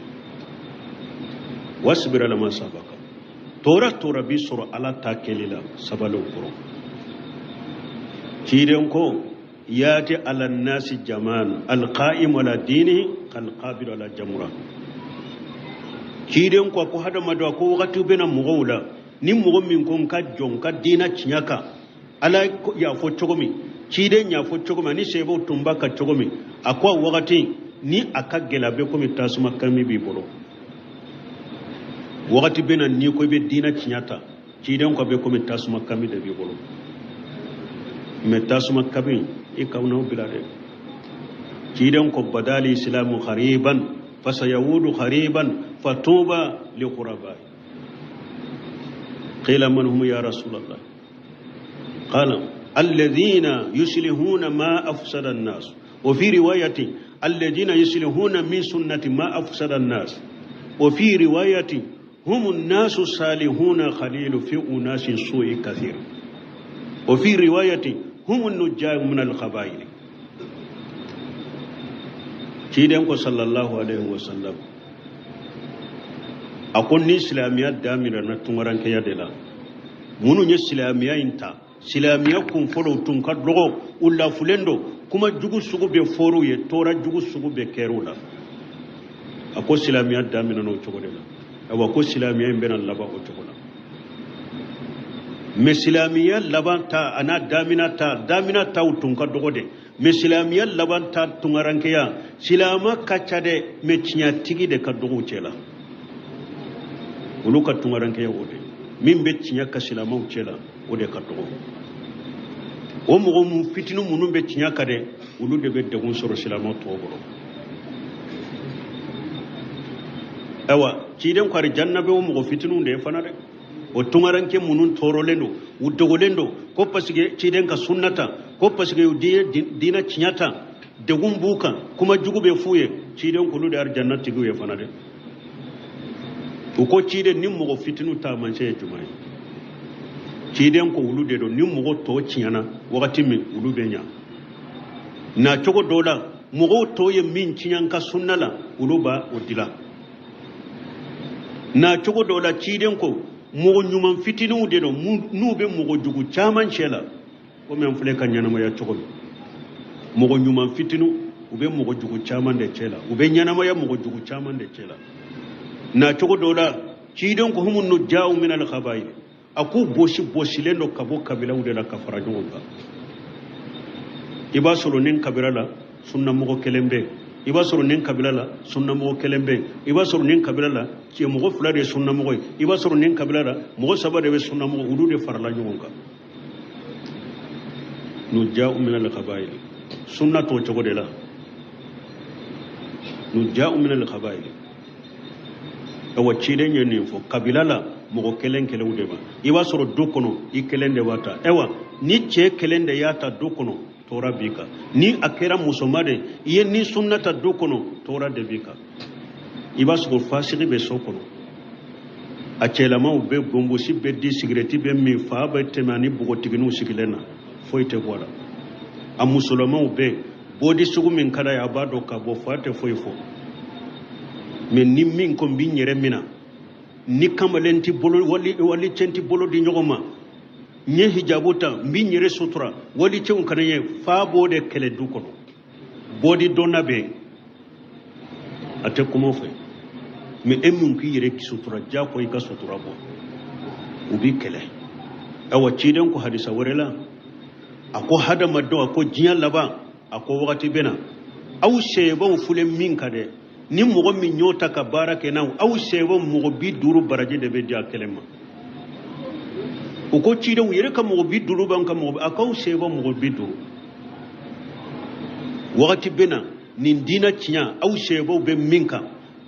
[SPEAKER 1] Wasbir ala ma asabaka. Tɔɔrɔ tɔɔrɔ bi sɔrɔ Ala ta kɛli la, sabali o kɔrɔ. Ciden ko yati ala nasi jaman alqa'im ala dini kalqabir ala jamura. Ciden ko ko hadamadenw ko wagati bɛna mɔgɔw la ni mɔgɔ min ko n ka jɔ n ka diina tiɲɛ kan, Ala y'a fɔ cogo min, ciden y'a fɔ cogo min, ani seebaw tun b'a kan cogo min, a ko a wagati ni a ka gɛlɛn a bɛ komi tasuma kami b'i bolo. Wagati bɛna n'i ko i bɛ diina tiɲɛ ta, ciden ko a bɛ komi tasuma kami de b'i bolo. Mɛ tasuma kami i kan'o bila dɛ. Ciden ko badali islamu ghariban fasayawudu ghariban fatuba li ghuraba. Qila man hum ya rasulallah? Qala alladhina yuslihuna ma afsada an-nas. Wa fi riwayati alladhina yuslihuna min sunnati ma afsada an-nas. Wa fi riwayati hum an-nasu salihuna khalilu fi unasin su'i kathir. Wa fi riwayati hum an-nujjaa min al-khaba'il. Ciden ko sallallahu alaihi wa sallam a ko ni silamɛya daminɛna tunkarankeya de la, minnu ye silamɛya in ta, silamɛya kun fɔlɔ tun ka dɔgɔ, u lafulen don, kuma jugu sugu bɛɛ fɔr'u ye, tɔɔrɔ jugu sugu bɛɛ kɛr'u la. A ko silamɛya daminɛna o cogo de la. Ayiwa ko silamɛya in bɛna laban o cogo la. Mɛ silamɛya laban ta a n'a damina ta, damina taw tun ka dɔgɔ dɛ, mɛ silamɛya laban ta tunkarankeya silama ka ca dɛ, mɛ tiɲɛtigi de ka dɔgɔ u cɛ la. Olu ka tunkarankeya o de min bɛ tiɲɛ ka silamaw cɛ la, o de ka dɔgɔ. O mɔgɔ mun fitinin minnu bɛ tiɲɛ kan dɛ, olu de bɛ degun sɔrɔ silamaw tɔw bolo. Ayiwa ciden ko arijanna bɛ o mɔgɔ fitininw de ye fana dɛ. O tunkaranke minnu tɔɔrɔlen don, u dogolen don, ko parce que ciden ka sunna ta, ko parce que u diinɛ tiɲɛ ta, degun b'u kan, kuma jugu bɛ f'u ye, ciden k'olu de arijanna tigiw ye fana dɛ. U ko ciden ni mɔgɔ fitininw taamasiyɛn ye jumɛn ye? Ciden ko olu de don ni mɔgɔ tɔ tiɲɛna wagati min, olu bɛ ɲa. Na cogo dɔ la, mɔgɔw tɔ ye min tiɲɛ n ka sunna la, olu b'a o dila. Na cogo dɔ la, ciden ko mɔgɔ ɲuman fitininw de don n'u bɛ mɔgɔ jugu caman cɛ la, komi an filɛ ka ɲɛnamaya cogo min. Mɔgɔ ɲuman fitininw u bɛ mɔgɔ jugu caman de cɛ la, u bɛ ɲɛnamaya mɔgɔ jugu caman de cɛ la. Na cogo dɔ la, ciden ko humu nujaaw min al khabair, a k'u bosi bosilen don ka bɔ kabilaw de la ka fara ɲɔgɔn kan. I b'a sɔrɔ nin kabila la sunnamɔgɔ kelen bɛ yen, i b'a sɔrɔ nin kabila la sunnamɔgɔ kelen bɛ yen, i b'a sɔrɔ nin kabila la cɛ mɔgɔ fila de ye sunnamɔgɔ ye, i b'a sɔrɔ nin kabila la mɔgɔ saba de bɛ sunnamɔgɔ, olu de farala ɲɔgɔn kan. Nujaaw min al khabair, sunna t'o cogo de la. Nujaaw min al khabair. Awa ciden ye nin fɔ kabila la mɔgɔ kelen kelenw de ma. I b'a sɔrɔ du kɔnɔ i kelen de b'a ta. Ayiwa ni cɛ kelen de y'a ta du kɔnɔ, tɔɔrɔ b'i kan. Ni a kɛra musoma de i ye ni sunna ta du kɔnɔ, tɔɔrɔ de b'i kan. I b'a sɔrɔ fasigi bɛ so kɔnɔ, a cɛlamaw bɛ gonbosi bɛ di, sigirɛti bɛ min, fa bɛ tɛmɛ ani npogotigininw sigilen na, foyi tɛ bɔ a la. A musolamaw bɛ bɔdi sugu min ka d'a ye, a b'a dɔn ka bɔ, fa tɛ foyi fɔ. Mɛ ni min ko n b'i yɛrɛ minɛ, ni kamalen ti bolo, walicɛ ti bolo di ɲɔgɔn ma, n ye hijabu ta, n b'i yɛrɛ sutura, walicɛw kana ye, fa b'o de kɛlɛ du kɔnɔ. Bɔdi dɔnna bɛ yen, a tɛ kuma o fɛ. Mɛ e min k'i yɛrɛ sutura, diyagoya i ka sutura bɔ, u b'i kɛlɛ. Ayiwa ciden ko hadisa wɛrɛ la, a ko hadamadenw, a ko diɲɛ laban, a ko wagati bɛ na, aw sɛbɛnw filɛ min kan dɛ, ni mɔgɔ min y'o ta ka baara kɛ n'aw, aw sɛbɛnw mɔgɔ 50 baraji de bɛ di a kelen ma. U ko cidenw yɛrɛ ka mɔgɔ 50 b'an ka mɔgɔ, a k'aw sɛbɛnw mɔgɔ 50. Wagati bɛ na nin diinɛ tiɲɛ, aw sɛbɛnw bɛ min kan,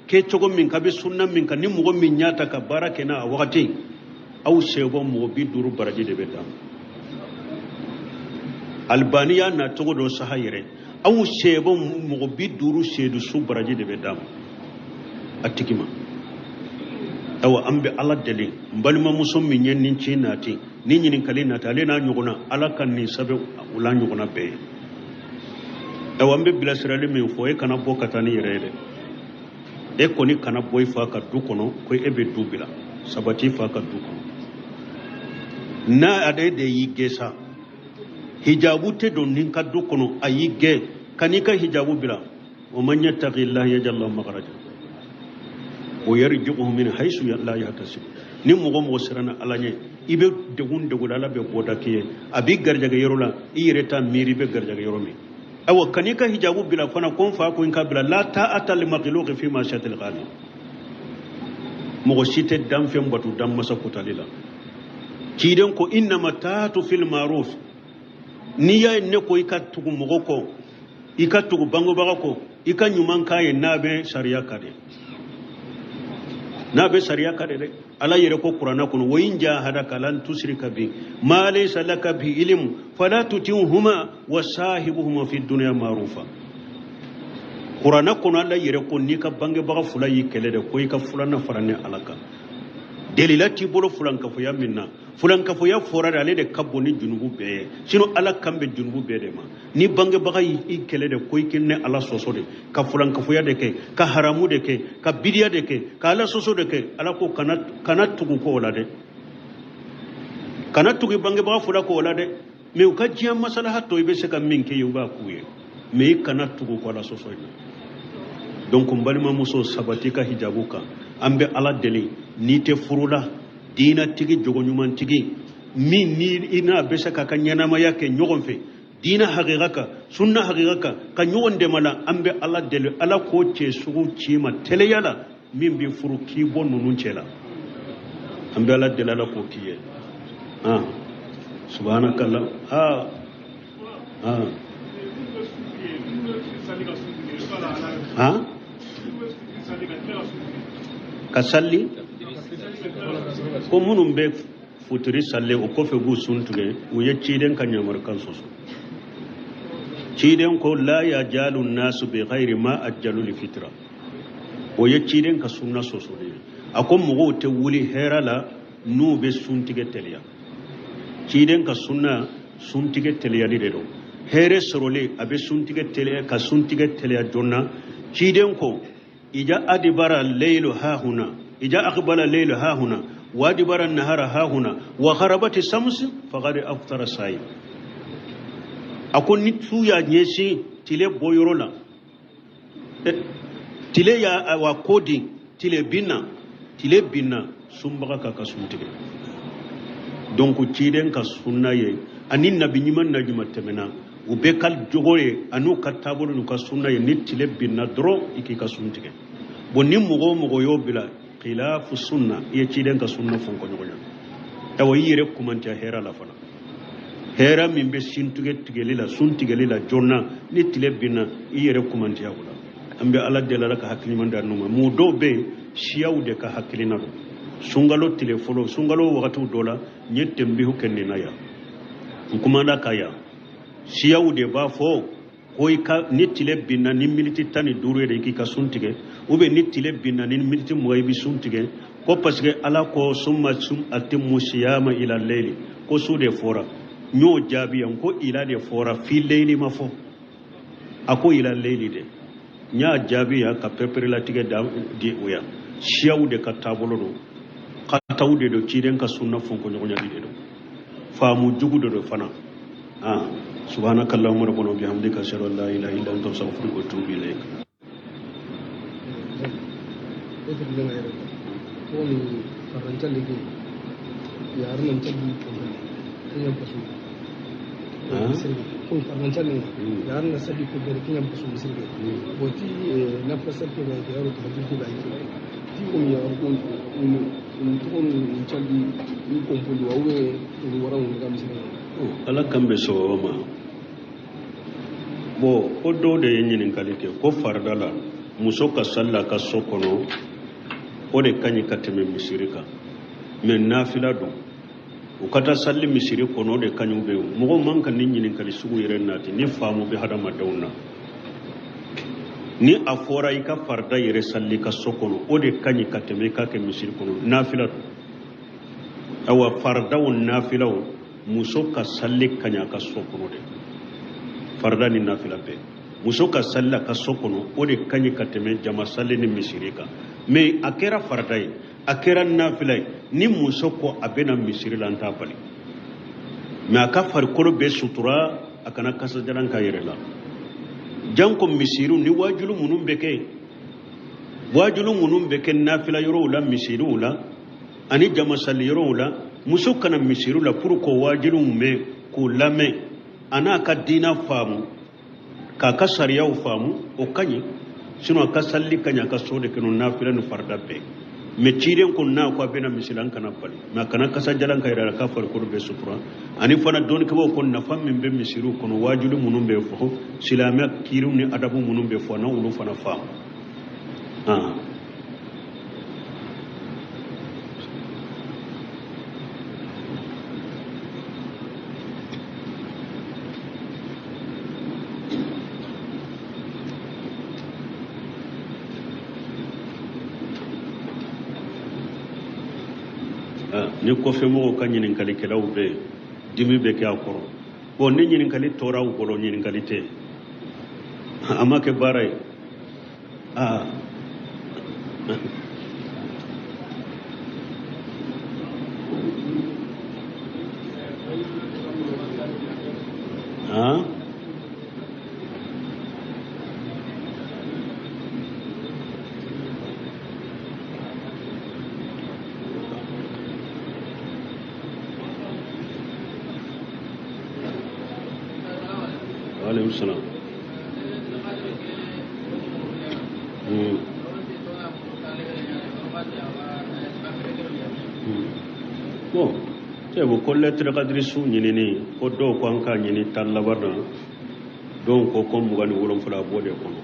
[SPEAKER 1] kɛcogo min kan, bɛ sunna min kan, ni mɔgɔ min y'a ta ka baara kɛ n'a a wagati, aw sɛbɛnw mɔgɔ 50 baraji de bɛ d'a ma. Albani y'a na cogo dɔ saha yɛrɛ, aw sɛbɛnw mɔgɔ 50 seedu su baraji de bɛ d'a ma a tigi ma. Ayiwa an bɛ Ala deli, n balimamuso min ye nin ci nati, ni ɲininkali nati, ale n'a ɲɔgɔnna, Ala ka nin sɛbɛn u la ɲɔgɔnna bɛɛ ye. Ayiwa an bɛ bilasirali min fɔ, e kana bɔ ka taa ni yɛrɛ ye dɛ. E kɔni kana bɔ i fa ka du kɔnɔ ko e bɛ du bila, sabati i fa ka du kɔnɔ. N'a ale de y'i gɛn sa, Hijabu tɛ don ni ka du kɔnɔ, a y'i gɛn ka n'i ka hijabu bila. Wa man yattaqillaha yaj'al lahu makhraja wa yarzuquhu min haythu la yahtasib. Ni mɔgɔ mɔgɔ siranna Ala ɲɛ, i bɛ degun degun la, Ala bɛ bɔda k'i ye, a b'i garijɛgɛ yɔrɔ la, i yɛrɛ t'a miiri i bɛ garijɛgɛ yɔrɔ min. Ayiwa, ka n'i ka hijabu bila fana, ko n fa ko n ka bila, la ta'ata li makhluqin fi ma'siyatil khaliq. Mɔgɔ si tɛ danfɛn bato danmasa kotali la. Ciden ko innama ta'atu fil ma'ruf. N'i y'a ye ne ko i ka tugu mɔgɔ kɔ, i ka tugu bangebaga kɔ, i ka ɲuman k'a ye n'a bɛ sariya kan de, n'a bɛ sariya kan de dɛ. Ala yɛrɛ ko kuranna kɔnɔ, wa in jahadaka ala an tushrika bi ma laysa laka bi ilmu fala tutihuma wa sahibuhuma fi dunya ma'rufa. Kuranna kɔnɔ Ala yɛrɛ ko n'i ka bangebaga fila y'i kɛlɛ dɛ, ko i ka filanan fara ne Ala kan. Delila t'i bolo fulankafoya min na, fulankafoya fɔra de, ale de ka bon ni junubu bɛɛ ye. Sinon Ala kan bɛ junubu bɛɛ de ma. Ni bangebaga y'i kɛlɛ de, ko i k'i ne Ala sɔsɔ de, ka fulankafoya de kɛ, ka haramu de kɛ, ka bidiya de kɛ, ka Ala sɔsɔ de kɛ, Ala ko kana tugu ko o la dɛ, kana tugu bangebaga fila ko o la dɛ. Mais u ka diɲɛ masalaha to, i bɛ se ka min kɛ ye, u b'a k'u ye, mais i kana tugu ko Ala sɔsɔ in na. Donc n balimamuso, sabati ka hijabu kan. An bɛ Ala deli, n'i tɛ furu la, diinatigi, jogoɲumantigi min ni i n'a bɛ se k'a ka ɲɛnamaya kɛ ɲɔgɔn fɛ diina hakika kan, sunna hakika kan, ka ɲɔgɔn dɛmɛ la, an bɛ Ala deli, Ala k'o cɛ sugu ci ma teliya la min bɛ furu k'i bɔ ninnu cɛ la. An bɛ Ala deli, Ala k'o k'i ye. Subhanakallah. Ka salli ko minnu bɛ futiri salli o kɔfɛ b'u sun tigɛ, u ye ciden ka yamarukan sɔsɔ. Ciden ko la yajalu nasu bi ghairi ma ajjalu li fitra. O ye ciden ka sunna sɔsɔ de ye. A ko mɔgɔw tɛ wuli hɛrɛ la n'u bɛ sun tigɛ teliya. Ciden ka sunna suntigɛ teliyali de don. Hɛrɛ sɔrɔlen a bɛ suntigɛ teliya, ka suntigɛ teliya joona. Ciden ko ija adibara leilu hahuna, ija akbala leilu hahuna wa adibara nahara hahuna wa gharabati samsi faqad aftara sa'i. A ko ni su y'a ɲɛsin tile bɔyɔrɔ la, tile y'a wa ko di, tile binna, tile binna, sunbaga ka ka sun tigɛ. Donc ciden ka sunna ye ani nabi ɲuman na ɲuman tɛmɛna, u bɛɛ ka jogo ye an'u ka taabolo n'u ka sunna ye, ni tile binna dɔrɔn i k'i ka sun tigɛ. Bon, ni mɔgɔ o mɔgɔ y'o bila khilafu sunna, i ye ciden ka sunna fɔ kɔɲɔgɔnya. Ayiwa, i yɛrɛ kumantiya hɛrɛ la fana, hɛrɛ min bɛ sin tigɛ tigɛli la, sun tigɛli la joona ni tile binna, i yɛrɛ kumantiya o la. An bɛ Ala deli, Ala ka hakili ɲuman d'an ma. Mun dɔw bɛ yen, siyaw de ka hakilina don. Sunkalo tile fɔlɔ, sunkalo wagatiw dɔ la, n ye tɛnbihu kɛ nin na yan, n kumana ka yan. Siyaw de b'a fɔ ko i ka ni tile binna ni miniti 15 ye de, i k'i ka sun tigɛ, ou bien ni tile binna ni miniti 20, i bɛ sun tigɛ, ko parce que Ala ko summa sum atimmu siyama ila leyli, ko su de fɔra. N y'o jaabi yan ko ila de fɔra, fi leyli ma fɔ, a ko ila leyli de. N y'a jaabi yan ka pereperelatigɛ di o yan. Siyaw de ka taabolo don, kataw de don, ciden ka sunna fɔnkɔɲɔgɔnyali de don, faamu jugu de don fana. Subhanaka allahumma rabbana wa bihamdika ashhadu an la ilaha illa anta astaghfiruka wa atubu ilayk. Ala kan bɛ sɔgɔma ma. Bon, ko dɔw de ye ɲininkali kɛ ko farida la muso ka sali a ka so kɔnɔ, o de ka ɲi ka tɛmɛ misiri kan, mais nafila don, u ka taa sali misiri kɔnɔ, o de ka ɲi. U bɛ mɔgɔ man ka ni ɲininkali sugu yɛrɛ nati ni faamu bɛ hadamadenw na. Ni a fɔra i ka farida yɛrɛ sali ka so kɔnɔ, o de ka ɲi ka tɛmɛ i k'a kɛ misiri kɔnɔ, nafila don. Awa, faridaw nafilaw, muso ka sali ka ɲi a ka so kɔnɔ de, farida ni nafila bɛɛ. Muso ka sali a ka so kɔnɔ, o de ka ɲi ka tɛmɛ jama sali ni misiri kan. Mais a kɛra farida ye, a kɛra nafila ye, ni muso ko a bɛna misiri la, an t'a bali. Mais a ka farikolo bɛɛ sutura, a kana kasajalan k'a yɛrɛ la. Janko misiriw ni waajulu minnu bɛ kɛ, waajulu minnu bɛ kɛ nafila yɔrɔw la, misiriw la ani jamasali yɔrɔw la, muso kana misiriw la pour k'o waajuluw mɛn, k'o lamɛn, a n'a ka diina faamu, k'a ka sariyaw faamu, o ka ɲi. Sinon a ka salli ka ɲi a ka so de kɔnɔ, nafila ni farida bɛɛ. Mais ciden ko n'a ko a bɛna misiri, an kana bali, mais a kana kasajalan k'a yɛrɛ la, k'a farikolo bɛɛ sutura. Ani fana dɔnnikɛbaaw ko nafa min bɛ misiriw kɔnɔ, waajuli minnu bɛ fɔ, silamɛya kiiriw ni adabu minnu bɛ fɔ, n'olu fana faamu. Ni kɔfɛmɔgɔw ka ɲininkalikɛlaw bɛ yen, dimi bɛ kɛ a kɔrɔ. Bon, ni ɲininkali tora u bolo, ɲininkali tɛ, a ma kɛ baara ye. Waaleykum salaam. Bon, cɛ ko lɛtiri kadiri su ɲinini, ko dɔw ko an k'a ɲini tan laban na, dɔw ko ko 27 b'o de kɔnɔ,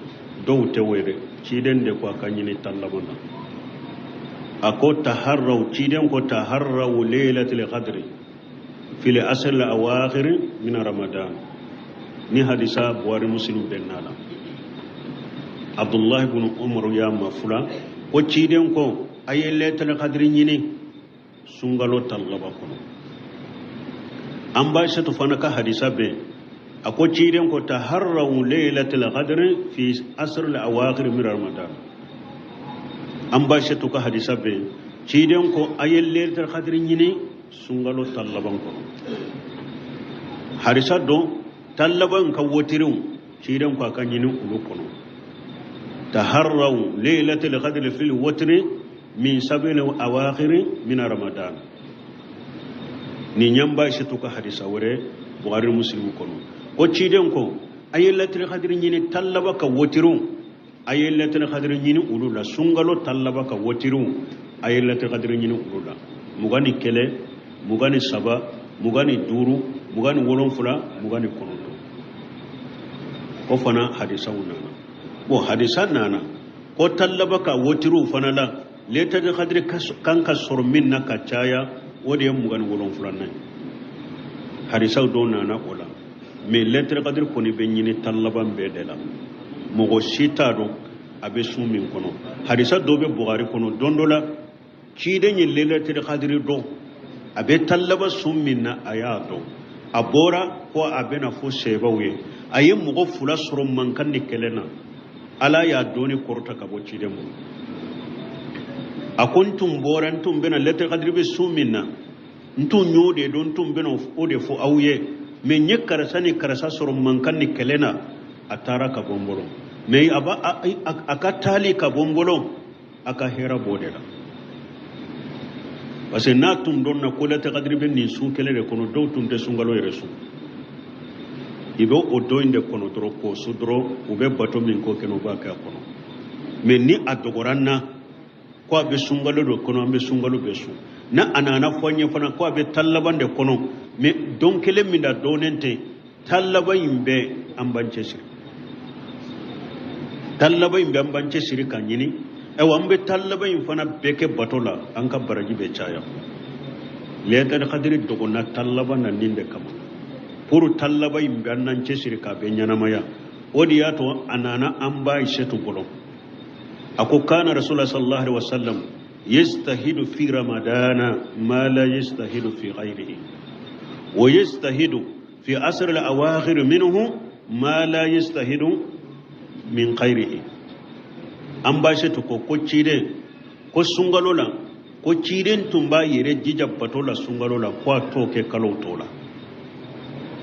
[SPEAKER 1] dɔw tɛ o ye dɛ. Ciden de ko a ka ɲini tan laban na. A ko taharraw, ciden ko taharraw laylatil qadri fil asr al awakhir min ramadan. Ni hadisa Buhari Muslim bɛɛ n'a la. Abdullahi ibn Umar y'a mafula ko ciden ko a ye lɛtiri kadiri ɲini sunkalo tan laban kɔnɔ. An ba Aisatu fana ka hadisa bɛ, a ko ciden ko taharraw laylatil qadri fi asr al awakhir min ramadan. An ba Aisatu ka hadisa bɛ, ciden ko a ye lɛtiri kadiri ɲini sunkalo tan laban kɔnɔ. Hadisa dɔn tan laban ka wotiriw, ciden ko a ka ɲini olu kɔnɔ. Taharraw laylatil qadri fil wotri min sabil awakhir min ramadan. Ni ɲanba Aisatu ka hadisa wɛrɛ Buhari Muslim kɔnɔ, ko ciden ko a ye lɛtiri kadiri ɲini tan laban ka wotiriw, a ye lɛtiri kadiri ɲini olu la, sunkalo tan laban ka wotiriw, a ye lɛtiri kadiri ɲini olu la, 21, 23, 25, 27, 29. O fana hadisaw nana. Bon, hadisa nana ko tan laban ka wotiriw fana la, lɛtiri kadiri kan ka sɔrɔ min na ka caya, o de ye 27nan ye. Hadisaw dɔw nana o la, mais lɛtiri kadiri kɔni bɛ ɲini tan laban bɛɛ de la. Mɔgɔ si t'a dɔn a bɛ sun min kɔnɔ. Hadisa dɔ bɛ Buhari kɔnɔ, don dɔ la ciden ye lɛtiri kadiri dɔn, a bɛ tan laban sun min na, a y'a dɔn. A bɔra ko a bɛna fɔ sɛbɛw ye, a ye mɔgɔ fila sɔrɔ mankan ni kɛlɛ na, Ala y'a dɔnni kɔrɔta ka bɔ ciden bolo. A ko n tun bɔra, n tun bɛna lɛtiri kadiri bɛ sun min na, n tun y'o de dɔn, n tun bɛna o de fɔ aw ye, mais n ye karisa ni karisa sɔrɔ mankan ni kɛlɛ na, a taara ka bɔ n bolo. Mais a ba a ka taali ka bɔ n bolo, a ka hɛrɛ b'o de la. Parce que n'a tun dɔnna ko lɛtiri kadiri bɛ nin sun kelen de kɔnɔ, dɔw tun tɛ sunkalo yɛrɛ sun. I bɛ o dɔ in de kɔnɔ dɔrɔn k'o su dɔrɔn, u bɛ bato min k'o kɛnɛ, u b'a kɛ a kɔnɔ. Mais ni a dɔgɔra n na ko a bɛ sunkalo de kɔnɔ, an bɛ sunkalo bɛɛ sun. Na a nana fɔ an ye fana ko a bɛ tan laban de kɔnɔ, mais don kelen min da dɔnnen tɛ, tan laban in bɛɛ an b'an cɛsiri, tan laban in bɛɛ an b'an cɛsiri k'a ɲini. Ayiwa, an bɛ tan laban in fana bɛɛ kɛ bato la, an ka baraji bɛ caya. Lɛtiri kadiri dɔgɔnna tan laban na nin de kama, pour tan laban in bɛɛ an n'an cɛsiri k'a bɛɛ ɲɛnamaya. O de y'a to a nana an ba Aisatu bolo, a ko kana rasulullah sallallahu alaihi wasallam yastahidu fi ramadana ma la yastahidu fi ghayrihi wa yastahidu fi asr al awakhir minhu ma la yastahidu min ghayrihi. An ba Aisatu ko ko ciden ko sunkalo la, ko ciden tun b'a yɛrɛ jija bato la sunkalo la, ko a t'o kɛ kalo tɔ la.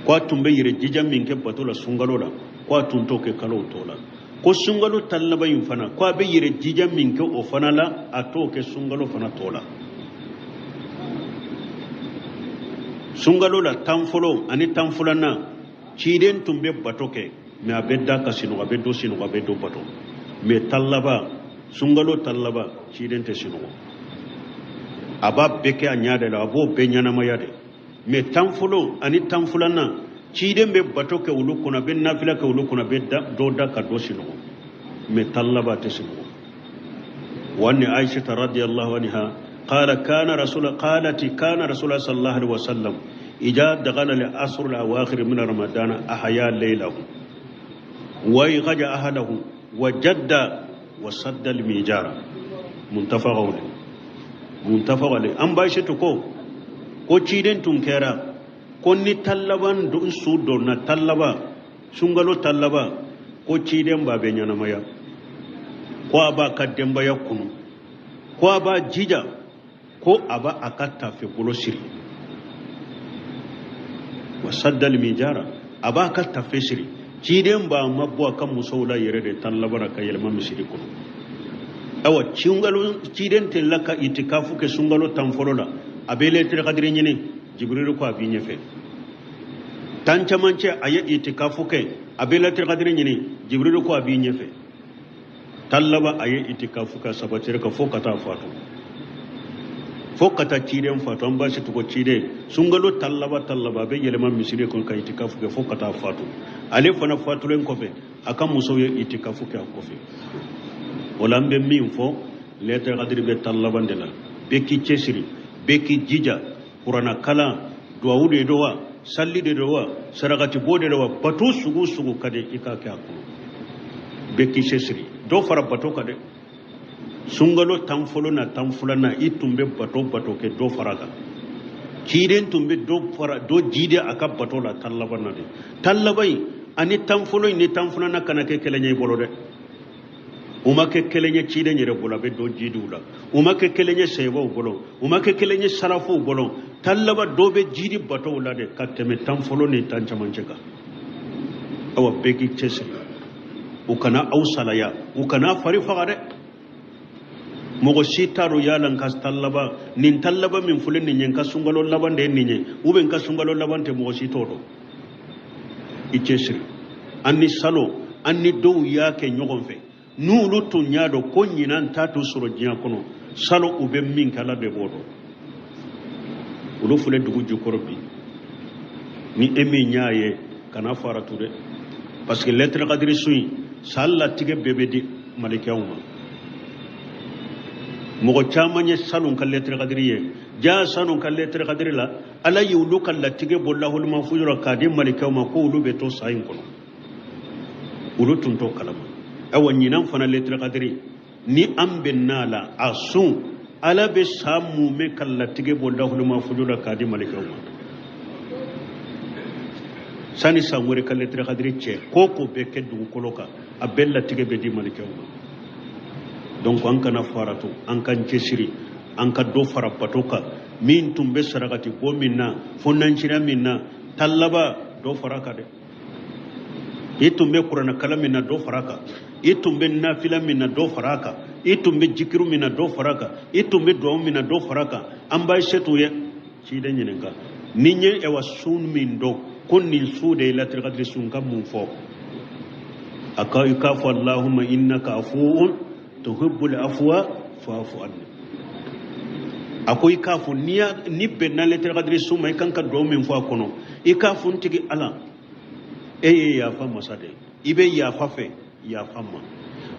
[SPEAKER 1] Ko a tun bɛ yɛrɛ jija min kɛ bato la sunkalo la, ko a tun t'o kɛ kalo tɔ la. Ko sunkalo tan laban in fana, ko a bɛ yɛrɛ jija min kɛ o fana la, a t'o kɛ sunkalo fana tɔ la. Sunkalo la tan fɔlɔ ani tan filanan, ciden tun bɛ bato kɛ, mais a bɛ da ka sinɔgɔ, a bɛ dɔ sinɔgɔ, a bɛ dɔ bato. Mais tan laban, sunkalo tan laban, ciden tɛ sinɔgɔ, a b'a bɛɛ kɛ a ɲɛ de la, a b'o bɛɛ ɲɛnamaya de. Mais tan fɔlɔ ani tan filanan, ciden bɛ bato kɛ olu kɔnɔ, a bɛ nafila kɛ olu kɔnɔ, a bɛ dɔ da ka dɔ sinɔgɔ. Mais tan laban a tɛ sinɔgɔ. Wa ni Aisha radiyallahu anha قال كان رسول قالت كان رسول الله صلى الله عليه وسلم إذا دخل العصر الأواخر من رمضان أحيا ليله ويغج أهله وجد وسد الميجار. متفق عليه. متفق عليه. An ba shi ko ciden tun kɛra ko ni tan laban don su donna, tan laban, sunkalo tan laban, ko ciden b'a bɛ ɲɛnamaya, ko a b'a ka denbaya kunu, ko a b'a jija, ko a b'a a ka tafe bolo siri. Wa saddal mijara, a b'a ka tafe siri. Ciden b'a ma bɔ a ka musow la yɛrɛ de tan laban ka yɛlɛma misiri kɔnɔ. Awa, sunkalo ciden tɛ ka itikafu kɛ sunkalo tan fɔlɔ la, a bɛ lɛtiri kadiri ɲini, Jibrilu ko a b'i ɲɛfɛ. Tan camancɛ a ye itikafu kɛ, a bɛ lɛtiri kadiri ɲini, Jibrilu ko a b'i ɲɛfɛ. Tan laban a ye itikafu kɛ, sabatiri ka fo ka taa fatu, fo ka taa ciden fatu. An b'a si tugu ciden sunkalo tan laban, tan laban, a bɛ yɛlɛma misiri kɔnɔ ka itikafu kɛ fo ka taa fatu. Ale fana fatulen kɔfɛ, a ka musow ye itikafu kɛ a kɔfɛ. O la an bɛ min fɔ, lɛtiri kadiri bɛ tan laban de la. Bɛɛ k'i cɛsiri, bɛɛ k'i jija. Kuranna kalan, duwawu de don wa, sali de don wa, sarakati bɔ de don wa, bato sugu sugu ka di i k'a kɛ a kɔnɔ. Bɛɛ k'i cɛsiri, dɔ fara bato kan dɛ. Sunkalo tan fɔlɔ na tan filanan, i tun bɛ bato bato kɛ, dɔ fara kan. Ciden tun bɛ dɔ fara, dɔ jidi a ka bato la tan laban na de. Tan laban in ani tan fɔlɔ in ni tan filanan kana kɛ kelen ye i bolo dɛ. U ma kɛ kelen ye ciden yɛrɛ bolo, a bɛ dɔ jidi u la. U ma kɛ kelen ye sɛbaw bolo, u ma kɛ kelen ye sarafow bolo. Tan laban dɔ bɛ jidi batow la de ka tɛmɛ tan fɔlɔ ni tan camancɛ kan. Awa, bɛɛ k'i cɛsiri, u kana aw salaya, u kana fari faga dɛ. Mɔgɔ si t'a dɔn yala n ka tan laban nin, tan laban min filɛ nin ye, n ka sunkalo laban de ye nin ye, ou bien n ka sunkalo laban tɛ, mɔgɔ si t'o dɔn. I cɛsiri. An ni salo, an ni dɔw y'a kɛ ɲɔgɔn fɛ, n'olu tun y'a dɔn ko ɲinan t'a to sɔrɔ diɲɛ kɔnɔ, salo u bɛ min kɛ, Ala de b'o dɔn. Olu filɛ dugu jukɔrɔ bi. Ni e min y'a ye, kana faratu dɛ, parce que lɛtiri kadiri sun in, san latigɛ bɛɛ bɛ di malikɛw ma. Mɔgɔ caman ye salon ka lɛtiri kadiri ye, ja sanu ka lɛtiri kadiri la, Ala ye olu ka latigɛ bɔ lahulima fujura k'a di malikɛw ma ko olu bɛ to sa in kɔnɔ, olu tun t'o kalama. Awa, ɲinan fana lɛtiri kadiri ni an bɛ n'a la, a sun, Ala bɛ sa mumɛ ka latigɛ bɔ lahulima fujura k'a di malikɛw ma. Sani san wɛrɛ ka lɛtiri kadiri cɛ, ko ko bɛ kɛ dugukolo kan, a bɛɛ latigɛ bɛ di malikɛw ma. Donc an kana faratu, an k'an cɛsiri, an ka dɔ fara bato kan. Min tun bɛ sarakati bɔ min na, fo nancira min na, tan laban dɔ fara kan dɛ. I tun bɛ kuranɛ kalan min na, dɔ fara kan. I tun bɛ nafila min na, dɔ fara kan. I tun bɛ jikiru min na, dɔ fara kan. I tun bɛ duwawu min na, dɔ fara kan. An b'a setu ye ciden ɲininka ni n ye ɛwa sun min dɔn ko nin su de ye latiri kadiri sun, ka mun fɔ? A ka i k'a fɔ: Allahumma innaka afuwun tuhibbul afwa fa'fu anni. A ko i k'a fɔ ni bɛnna latiri kadiri sun ma, i kan ka duwawu min fɔ a kɔnɔ, i k'a fɔ: n tigi Ala, e ye yafa masa de ye, i bɛ yafa fɛ, yafa ma.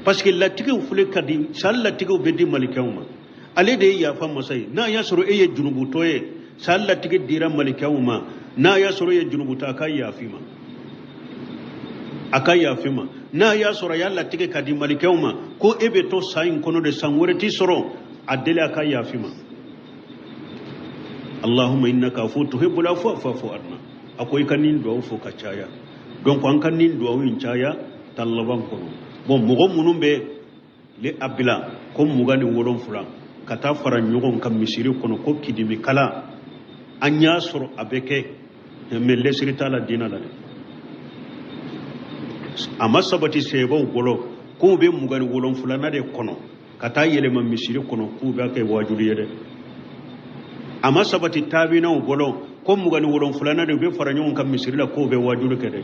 [SPEAKER 1] Parce que latigɛw filɛ ka di, san latigɛw bɛ di malikɛw ma, ale de ye yafa masa ye. N'a y'a sɔrɔ e ye junubutɔ ye, san latigɛ dira malikɛw ma, n'a y'a sɔrɔ e ye junubutɔ, a ka yafi ma, a ka yafi ma. N'a y'a sɔrɔ a y'a latigɛ ka di malikɛw ma ko e bɛ to san in kɔnɔ de, san wɛrɛ t'i sɔrɔ, a deli a ka yafi ma. Allahumma innaka afu tuhibbul afwa fa'fu anna. A ko i ka nin duwawu fɔ ka caya. Donc an ka nin duwawu in caya tan laban kɔnɔ. Bon, mɔgɔ minnu bɛ le a bila ko 27 ka taa fara ɲɔgɔn kan misiri kɔnɔ ko kidimi kala, an y'a sɔrɔ a bɛ kɛ. Mais lesiri t'a la diina la dɛ. A ma sabati seebaw bolo k'u bɛ 27nan de kɔnɔ ka taa yɛlɛma misiri kɔnɔ k'u b'a kɛ wajuli ye dɛ. A ma sabati taabinaw bolo ko 27nan de u bɛ fara ɲɔgɔn kan misiri la k'u bɛ wajuli kɛ dɛ.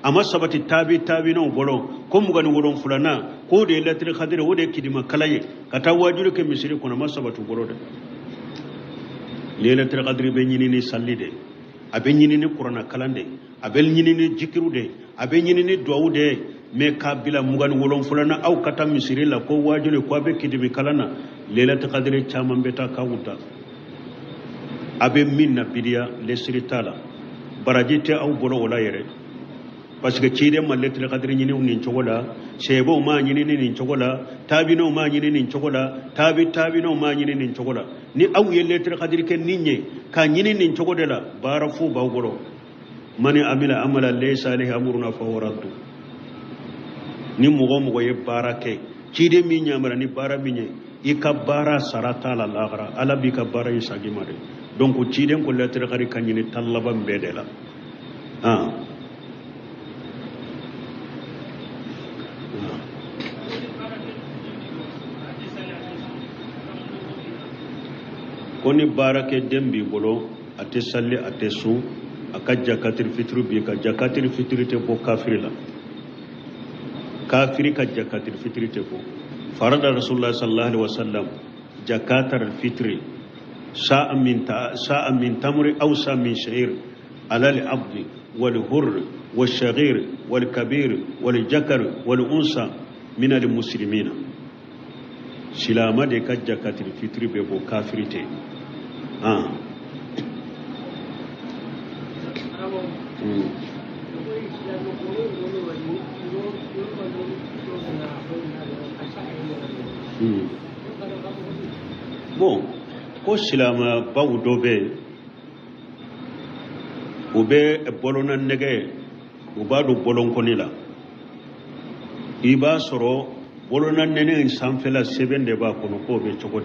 [SPEAKER 1] A ma sabati taabi taabinaw bolo ko 27nan k'o de ye lɛtiri kadiri, o de ye kidima kalan ye ka taa wajuli kɛ misiri kɔnɔ. A ma sabati u bolo dɛ. Lɛtiri kadiri bɛ ɲini ni sali de, a bɛ ɲini ni kuranna kalan de, a bɛ ɲini ni jikiru de, a bɛ ɲini ni duwawu de ye. Mais k'a bila 27nan aw ka taa misiri la ko wajuli, ko a bɛ kidimi kalan na, lɛlɛti kadiri caman bɛ taa k'aw da. A bɛ min na bidiya, lesiri t'a la, baraji tɛ aw bolo o la yɛrɛ, parce que ciden ma lɛtiri kadiri ɲini nin cogo la, sɛbɛw m'a ɲini nin cogo la, taabinaw m'a ɲini nin cogo la, taabi taabinaw m'a ɲini nin cogo la. Ni aw ye lɛtiri kadiri kɛ nin ye k'a ɲini nin cogo de la, baara fu b'aw bolo. Mani amila amala laysa alayhi amruna fahuwa raddu. Ni mɔgɔ o mɔgɔ ye baara kɛ ciden min yamara ni baara min ye, i ka baara sara t'a la lahara, Ala b'i ka baara in sag'i ma dɛ. Donc ciden ko lɛtiri kadiri ka ɲini tan laban bɛɛ de la. Ko ni baarakɛden b'i bolo, a tɛ sali, a tɛ sun, a ka jakatiri fitiri b'i kan. Jakatiri fitiri tɛ bɔ kafiri la, kafiri ka jakatiri fitiri tɛ bɔ. Farada rasulullah sallallahu alaihi wasallam jakatar fitiri sa'a min ta sa'a min tamri aw sa'a min sha'ir ala al abdi wal hurr wal shaghir wal kabir wal jakar wal unsa min al muslimina. Silama de ka jakatiri fitiri bɛ bɔ, kafiri tɛ. Bon, ko silamabaw dɔ bɛ yen, u bɛ bɔlɔnna nɛgɛ, u b'a don bɔlɔnkɔni la. I b'a sɔrɔ bɔlɔnna nɛgɛ in sanfɛla sɛbɛn de b'a kɔnɔ k'o bɛ cogo di.